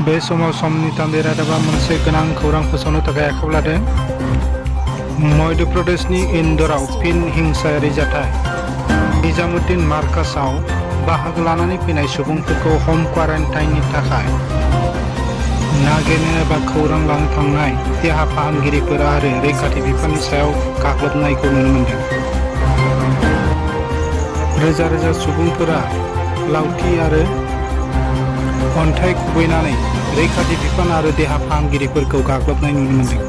बे समाव समनि तान्दै रादाबा मोनसे गोनां खौरां फोसावनो थाखाय आखायाव लादों। मध्य प्रदेशनि इन्दौराव फिन हिंसायारि जाथाय। निजामुद्दीन मार्कासआव बाहागो लानानै फैनाय सुबुंफोरखौ हम क्वारेन्टाइननि थाखाय नागिरनो एबा खौरां लानो थांनाय देहा फाहामगिरिफोरा आरो रैखाथि बिफाननि सायाव गाग्लोबनायखौ नुनो मोन्दों। रोजा रोजा सुबुंफोरा लावथि आरो अन्थाइ खुबैनानै रैखाथि बिफान आरो देहा फाहामगिरिफोरखौ गाग्लोबनाय नुनो मोन्दों।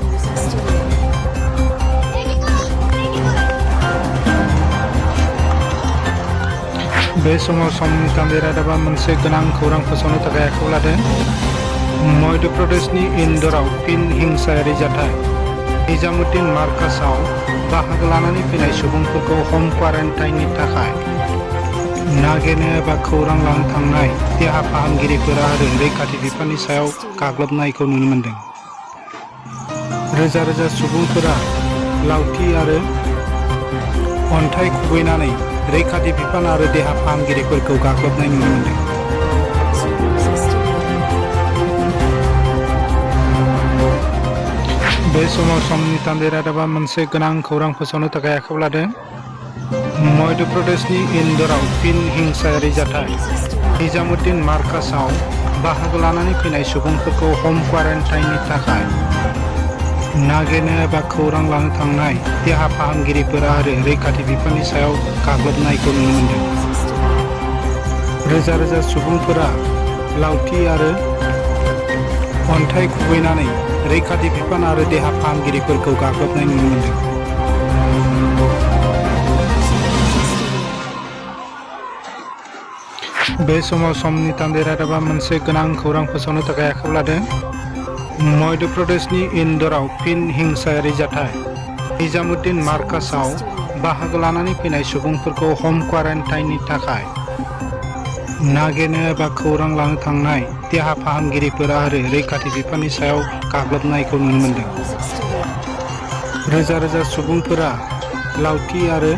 बे समाव समनि तान्दै रादाबा मोनसे गोनां खौरां फोसावनो थाखाय आखायाव लादों। मध्य प्रदेशनि इन्दौराव फिन हिंसायारि जाथाय। निजामुद्दीन मार्कासआव बाहागो लानानै फैनाय सुबुंफोरखौ हम क्वारेन्टाइननि थाखाय नागिरनो एबा खौरां लानो थांनाय देहा फाहामगिरिफोरा आरो रैखाथि बिफाननि सायाव गाग्लोबनायखौ नुनो मोन्दों। रोजा रोजा सुबुंफोरा लावथि आरो अन्थाइ खुबैनानै रैखाथि बिफान आरो देहा फाहामगिरिफोरखौ गाग्लोबनाय नुनो मोन्दों। बे समाव समनि तान्दै रादाबा मोनसे गोनां खौरां फोसावनो थाखाय आखायाव लादों। मध्य प्रदेशनि इन्दौराव फिन हिंसायारि जाथाय। निजामुद्दीन मार्कासआव बाहागो लानानै फैनाय सुबुंफोरखौ हम क्वारेन्टाइननि थाखाय नागिरनो एबा खौरां लानो थांनाय देहा फाहामगिरिफोरा आरो रैखाथि बिफाननि सायाव गाग्लोबनायखौ नुनो मोन्दों। रोजा रोजा सुबुंफोरा लावथि आरो अन्थाइ खुबैनानै रैखाथि बिफान आरो देहा फाहामगिरिफोरखौ गाग्लोबनाय नुनो मोन्दों। बे समाव समनि तान्दै रादाबा मोनसे गोनां खौरां फोसावनो थाखाय आखायाव लादों। मध्य प्रदेशनि इन्दौराव फिन हिंसायारि जाथाय। निजामुद्दीन मार्कासआव बाहागो लानानै फैनाय सुबुंफोरखौ हम क्वारेन्टाइननि थाखाय नागिरनो एबा खौरां लानो थांनाय देहा फाहामगिरिफोरा आरो रैखाथि बिफाननि सायाव गाग्लोबनायखौ नुनो मोन्दों। रोजा रोजा सुबुंफोरा लावथि आरो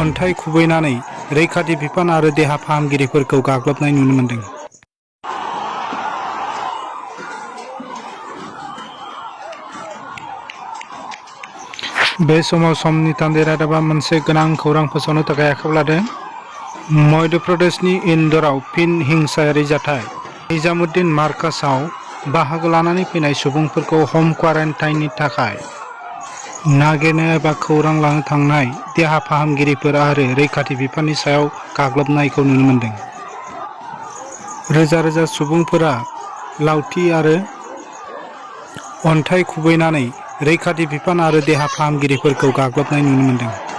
अन्थाइ खुबैनानै रैखाथि बिफान आरो देहा फाहामगिरिफोरखौ गाग्लोबनाय नुनो मोन्दों। बे समाव समनि तान्दै रादाबा मोनसे गोनां खौरां फोसावनो थाखाय आखायाव लादों। मध्य प्रदेशनि इन्दौराव फिन हिंसायारि जाथाय। निजामुद्दीन मार्कासआव बाहागो लानानै फैनाय सुबुंफोरखौ हम क्वारेन्टाइननि थाखाय नागिरनो एबा खौरां लानो थांनाय देहा फाहामगिरिफोरा आरो रैखाथि बिफाननि सायाव गाग्लोबनायखौ नुनो मोन्दों। रोजा रोजा सुबुंफोरा लावथि आरो अन्थाइ खुबैनानै रैखाथि बिफान आरो देहा फाहामगिरिफोरखौ गाग्लोबनाय नुनो मोन्दों।